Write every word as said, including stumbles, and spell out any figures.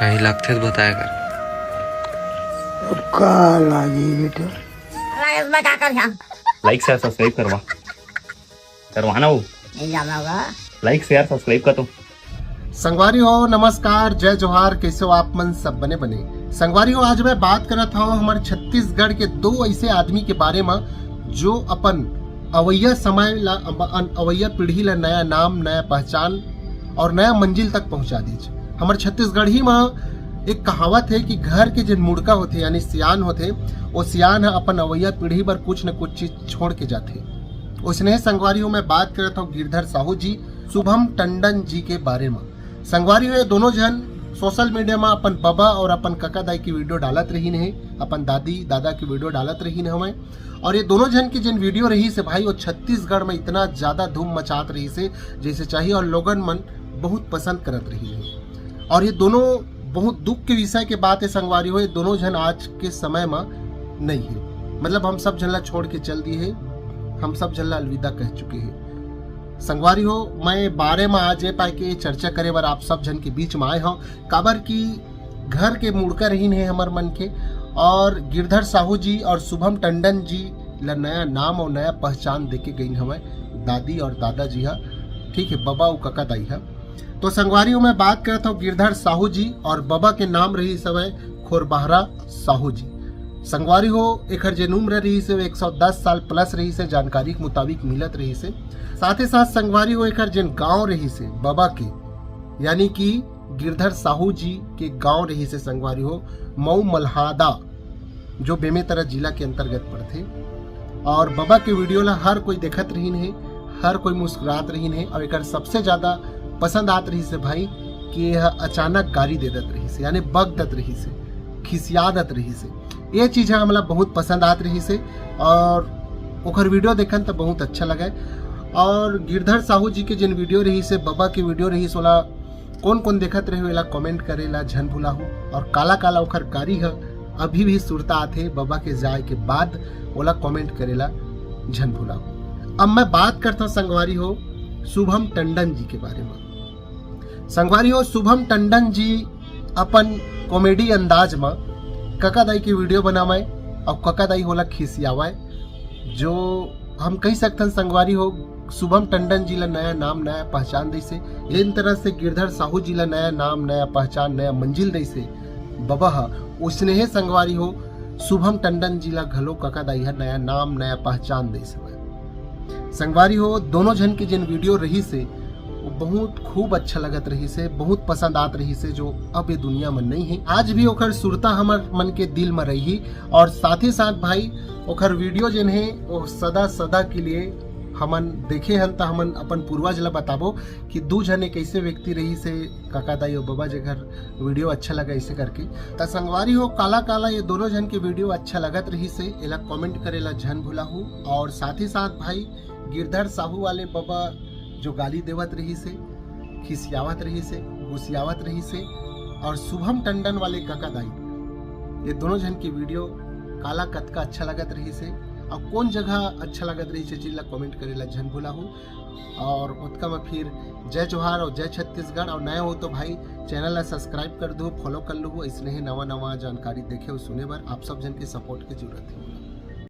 कहीं लगथे तो बताया कर। अब का लागी बेटा? मैं क्या कर यहाँ लाइक शेयर सब्सक्राइब करवा करवाना हो। नहीं जाना होगा। लाइक शेयर सब्सक्राइब कर दो। संगवारी हो, नमस्कार, जय जोहार। कैसे हो आप मन? सब बने बने। संगवारी हो, आज मैं बात करत हूँ हमारे छत्तीसगढ़ के दो ऐसे आदमी के बारे में जो अपन अवैया समय ला, अपन अवैया पीढ़ी ला नया नाम, नया पहचान और नया मंजिल तक पहुंचा दीज। हमारे छत्तीसगढ़ी में एक कहावत है कि घर के जिन मुड़का होते यानी सियान होते, वो सियान ह अपन अवैया पीढ़ी पर कुछ न कुछ चीज छोड़ के जाते। उसने संगवारी हो, मैं बात करत हूँ गिरधर साहू जी, शुभम टंडन जी के बारे में। संगवारी हो, ये दोनों झन सोशल मीडिया में अपन बबा और अपन कका दाई की वीडियो डालत रहीन है, अपन दादी दादा की वीडियो डालत रहीन हवय। और ये दोनों झन की जिन वीडियो रही से भाई, वो छत्तीसगढ़ में इतना ज्यादा धूम मचात रही से जैसे चाहिए, और लोगन मन बहुत पसंद करत रही है। और ये दोनों बहुत दुख के विषय के बात है संगवारी हो, ये दोनों झन आज के समय में नहीं है, मतलब हम सब झन ला छोड़ के चल दिए है, हम सब झन ला अलविदा कह चुके हैं। संगवारी हो, मैं बारे में आज ये पाए के चर्चा करे बर आप सब झन के बीच में आए हूँ, काबर कि घर के मुड़का रहीन है हमर मन के, और गिरधर साहू जी और शुभम टंडन जी ला नया नाम और नया पहचान देके गईन हवय दादी और दादाजी हा, ठीक है, बबा अउ कका दाई हा। तो संगवारी हो, मैं बात करत हूँ गिरधर साहू जी और बबा के नाम रही हवय खोरबहरा साहू जी। संगवारी हो, एकर जेन उम्र रही से एक सौ दस साल प्लस रही से, जानकारी के मुताबिक मिलत रही से। साथ ही साथ संगवारी हो, एकर जेन गांव रही से बबा के, यानी कि गिरधर साहू जी के गांव रही से संगवारी हो, मऊ मल्हादा, जो बेमेतरा जिला के अंतर्गत पड़थे। और बबा के वीडियो ला हर कोई देखत रहीन है, हर कोई मुस्कुरात रहीन है, और एकर सबसे ज्यादा पसंद आत रही से भाई कि यह अचानक गारी दे देत रही से, यानी बग देत रही से, खिसिया देत रही से। ये चीज ह हमला बहुत पसंद आत रही से, और ओकर वीडियो देखन त बहुत अच्छा लगे। और गिरधर साहू जी के जिन वीडियो रही से, बबा के वीडियो रही से, ओला कौन कौन देखत रहे हो, एला कमेंट करे ला झन भुलाहू। और काला काला ओखर गारी ह अभी भी सुरता आथे बबा के जाए के बाद, ओला कमेंट करे ला झन भुलाहू। अब मैं बात करता हूँ संगवारी हो शुभम टंडन जी के बारे में। संगवारी हो, शुभम टंडन जी अपन कॉमेडी अंदाज में कका दाई के वीडियो बनावे और कका दाई होला खिसियावे, जो हम कह सकथन संगवारी हो, शुभम टंडन जी ला नया नाम, नया पहचान दैसे। जिन तरह से गिरधर साहू जी ला नया नाम, नया पहचान, नया मंजिल दैसे बबा ह, उसने हे संगवारी हो, शुभम टंडन जी ला घलो कका दाई ह नया नाम, नया पहचान दैसे। संगवारी हो, दोनों झन के जिन वीडियो रही से, वो बहुत खूब अच्छा लगत रही से, बहुत पसंद आत रही से, जो अब ये दुनिया में नहीं है। आज भी ओकर सुरता हमर मन के दिल में रही। और साथ ही साथ भाई, ओकर वीडियो जिन है, वो सदा सदा के लिए हमन देखे हन, त हमन अपन पूर्वज ला बताबो कि दू झन एक ऐसे व्यक्ति रही से, काका दाई और बबा जे घर वीडियो अच्छा लगा ऐसे करके। त संगवारी हो, काला काला ये दोनों झन के वीडियो अच्छा लगत रही से, एला कमेंट करे ला झन भुलाहू। और साथ ही साथ भाई, गिरधर साहू वाले बबा जो गाली देवत रही से, खिसियावत रही से, गुसियावत रही से, और शुभम टंडन वाले काका दाई, ये दोनों झन के वीडियो काला कतका अच्छा लगत रही से, और कौन जगह अच्छा लगत रही से, चीज ला कमेंट करे ला झन भुलाहू। और ओतका में फिर जय जोहार और जय छत्तीसगढ़। और नया हो तो भाई, चैनल ला सब्सक्राइब कर दो, फॉलो कर लो, इसने ही नवा नवा जानकारी देखे और सुने बर आप सब झन के सपोर्ट की जरूरत है।